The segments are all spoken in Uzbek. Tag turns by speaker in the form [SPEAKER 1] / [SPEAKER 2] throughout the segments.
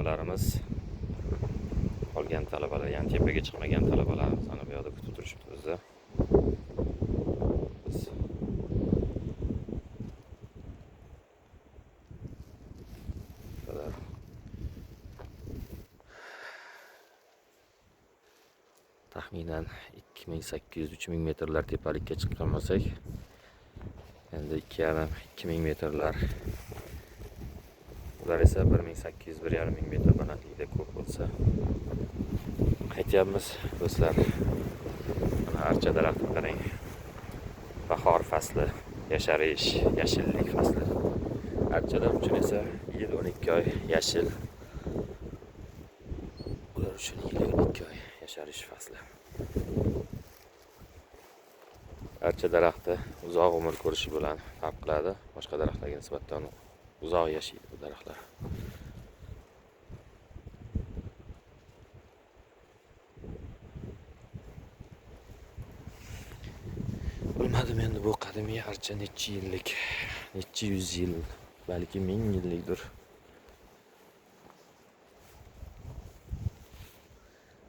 [SPEAKER 1] Talabalarimiz, qolgan talabalar, ya'ni tepaga chiqmagan talabalarimiz ana bu yoqda kutib turishibdi bizni. Biz qadar taxminan 2800-3000 metrlar tepalikka chiqqan bo'lsak, endi 2,5-3000 metrlar, ular esa 1800-1500 metr balandlikda ko'p bo'lsa. Qaytyapmiz do'stlar. Mana archa daraxtini qarang. Bahor fasli, yasharish, yashillik fasli. Archalar uchun esa yil 12 oy yashil. Ular uchun yil 12 oy yasharish fasli. Archa daraxti uzoq umr ko'rishi bilan farq qiladi. Boshqa daraxtlarga nisbatan uzoq yashaydi bu daraxtlar. Bilmadim endi bu qadimiy archa necha yillik, necha yuz yil, balki ming yillikdir.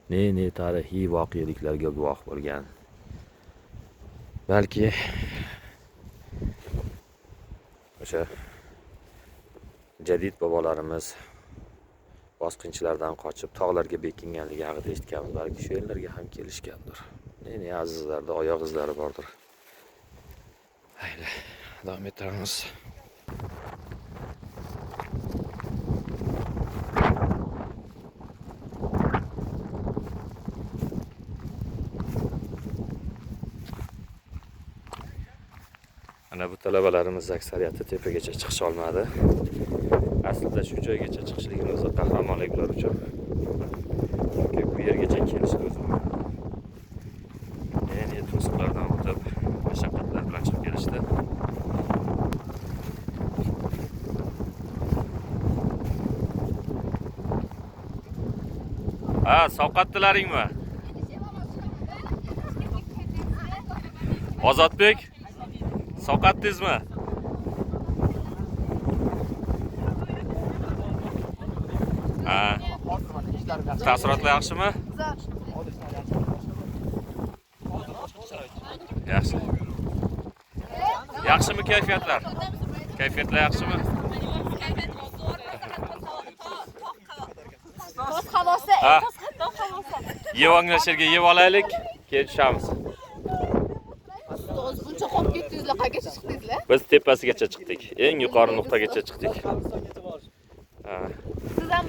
[SPEAKER 1] Ne-ne tarixiy voqeliklarga guvoh bo'lgan. Balki o'sha jadid bobolarimiz bosqinchilardan qochib tog'larga bekinganligi haqida eshitganmiz. Balki shu yerlarga ham kelishgandir. Ne-ne azizlarda oyoq izlari bordir. Haydi, davom etamiz. Ana bu talabalarimiz aksariyati tepagacha chiqisha olmadi. Aslida shu joygacha chiqishligini o'zi qahramonlik ular uchun. Chunki bu yergacha kelishni o'zi ne to'siqlardan o'tib, mashaqqatlar bilan chiqib kelishdi. Ha, sovqatdilaringmi? Ozodbek, sovqatdingizmi? Ha. Taassurotlar yaxshimi? Yaxshi. Yaxshimi kayfiyatlar? Kayfiyatlar yaxshimi?
[SPEAKER 2] Toz havosi,
[SPEAKER 1] Ha.
[SPEAKER 2] toz havosi.
[SPEAKER 1] Yeb olinglar, shu yerga yeb olaylik, keyin tushamiz.
[SPEAKER 2] Ustoz, buncha qolib ketdingizlar, qayergacha chiqdingizlar?
[SPEAKER 1] Biz tepasigacha chiqdik. Eng yuqori nuqtagacha chiqdik.